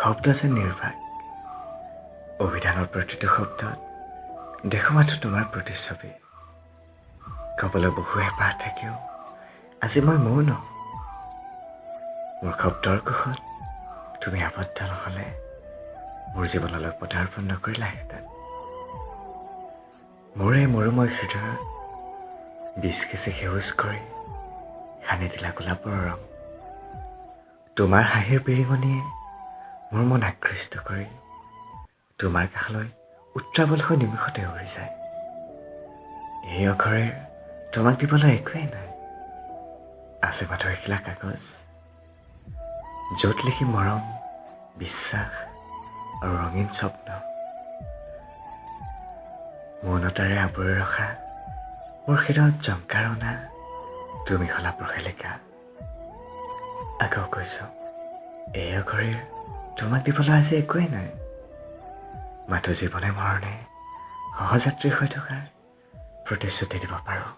শব্দ যেন নিৰ্বাক। অভিধানৰ প্ৰতিটো শব্দত দেখো মাথো তোমাৰ প্ৰতিচ্ছবি। ক'বলৈ বহু হেঁপাহ থাকিও আজি মই মৌন। মোৰ শব্দৰ কোষত তুমি আবদ্ধ নহ'লে মোৰ জীৱনলৈ পদাৰ্পণ নকৰিলাহেঁতেন। মোৰ এই মৰুময় হৃদয়ত বীজ সিঁচি সেউজ কৰি সানি দিলা গোলাপৰ ৰং। তোমাৰ হাঁহিৰ বিৰিঙনিয়ে মোৰ মন আকৃষ্ট কৰি তোমাৰ কাষলৈ উত্ৰাৱল হৈ নিমিষতে উৰি যায়। এই অঘৰীৰ তোমাক দিবলৈ একোৱেই নাই, আছে মাথো এখিলা কাগজ, য'ত লিখি মৰম, বিশ্বাস আৰু ৰঙীন স্বপ্ন। মৌনতাৰে আৱৰি ৰখা মোৰ হৃদয়ত জংকাৰ অনা তুমি হলা প্ৰহেলিকা। আকৌ কৈছোঁ, এই অঘৰীৰ তোমাক দিবলৈ আজি একোৱেই নাই, মাথো জীৱনে মৰণে সহযাত্ৰী হৈ থকাৰ প্ৰতিশ্ৰুতি দিব পাৰোঁ।